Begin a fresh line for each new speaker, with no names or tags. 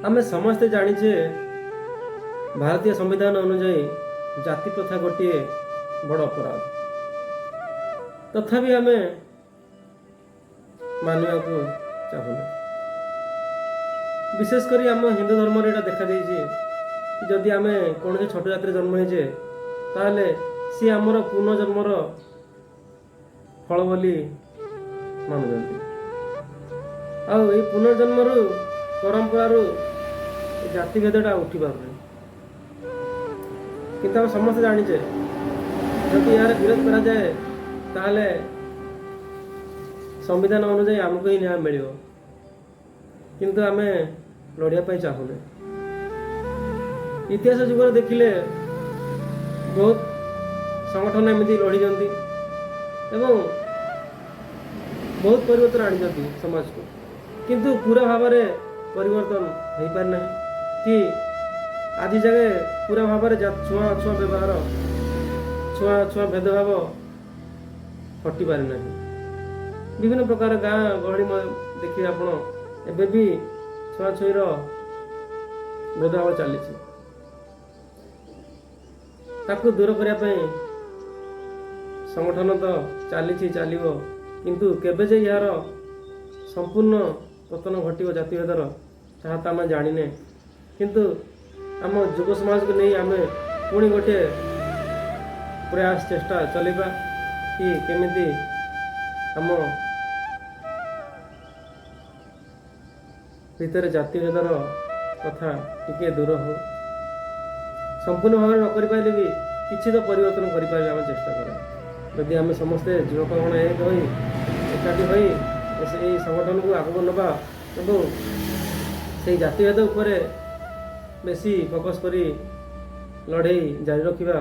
ଆମେ ସମସ୍ତେ ଜାଣିଛେ, ଭାରତୀୟ ସମ୍ବିଧାନ ଅନୁଯାୟୀ ଜାତି ପ୍ରଥା ଗୋଟିଏ ବଡ଼ ଅପରାଧ। ତଥାପି ଆମେ ମାନିବାକୁ ଚାହୁଁନା। ବିଶେଷ କରି ଆମ ହିନ୍ଦୁ ଧର୍ମରେ ଏଇଟା ଦେଖାଦେଇଛି କି ଯଦି ଆମେ କୌଣସି ଛୋଟ ଜାତିରେ ଜନ୍ମ ହେଇଛେ, ତାହେଲେ ସିଏ ଆମର ପୁନର୍ଜନ୍ମର ଫଳ ବୋଲି ମାନୁଛନ୍ତି। ଆଉ ଏଇ ପୁନର୍ଜନ୍ମରୁ, ପରମ୍ପରାରୁ ଏ ଜାତିଭେଦଟା ଉଠି ପାରୁନି। କିନ୍ତୁ ଆମେ ସମସ୍ତେ ଜାଣିଛେ, ଯଦି ଏହାର ବିରୋଧ କରାଯାଏ, ତାହେଲେ ସମ୍ବିଧାନ ଅନୁଯାୟୀ ଆମକୁ ହିଁ ନ୍ୟାୟ ମିଳିବ। କିନ୍ତୁ ଆମେ ଲଢ଼ିବା ପାଇଁ ଚାହୁଁନେ। ଇତିହାସ ଯୁଗରେ ଦେଖିଲେ ବହୁତ ସଂଗଠନ ଏମିତି ଲଢ଼ିଛନ୍ତି ଏବଂ ବହୁତ ପରିବର୍ତ୍ତନ ଆଣିଛନ୍ତି ସମାଜକୁ। କିନ୍ତୁ ପୁରା ଭାବରେ ପରିବର୍ତ୍ତନ ହେଇପାରିନାହିଁ କି ଆଜି ଯାଏ ପୁରା ଭାବରେ ଛୁଆଁ ଅଛୁଆଁ ବ୍ୟବହାର, ଛୁଆଁ ଅଛୁଆଁ ଭେଦଭାବ ହଟିପାରି ନାହିଁ। ବିଭିନ୍ନ ପ୍ରକାର ଗାଁ ଗହଳି ଦେଖିବେ ଆପଣ, ଏବେ ବି ଛୁଆଁଛୁଇଁର ଭେଦଭାବ ଚାଲିଛି। ତାକୁ ଦୂର କରିବା ପାଇଁ ସଂଗଠନ ତ ଚାଲିଛି, ଚାଲିବ। କିନ୍ତୁ କେବେ ଯେ ଏହାର ସମ୍ପୂର୍ଣ୍ଣ ପତନ ଘଟିବ ଜାତିଭେଦର, ତାହା ତ ଆମେ ଜାଣିନେ। କିନ୍ତୁ ଆମ ଯୁବ ସମାଜକୁ ନେଇ ଆମେ ପୁଣି ଗୋଟିଏ ପ୍ରୟାସ, ଚେଷ୍ଟା ଚଲେଇବା କି କେମିତି ଆମ ଭିତରେ ଜାତିଭେଦର କଥା ଟିକେ ଦୂର ହଉ। ସମ୍ପୂର୍ଣ୍ଣ ଭାବରେ ନ କରିପାରିଲେ ବି କିଛି ତ ପରିବର୍ତ୍ତନ କରିପାରିବେ, ଆମେ ଚେଷ୍ଟା କରିବା। ଯଦି ଆମେ ସମସ୍ତେ ଯୁବକଗଣ ଏକ ହୋଇ, ଏକାଠି ହୋଇ ଏଇ ସଂଗଠନକୁ ଆଗକୁ ନେବା ଏବଂ ସେଇ ଜାତିଭେଦ ଉପରେ ବେଶୀ ଫୋକସ୍ କରି ଲଢ଼େଇ ଜାରି ରଖିବା।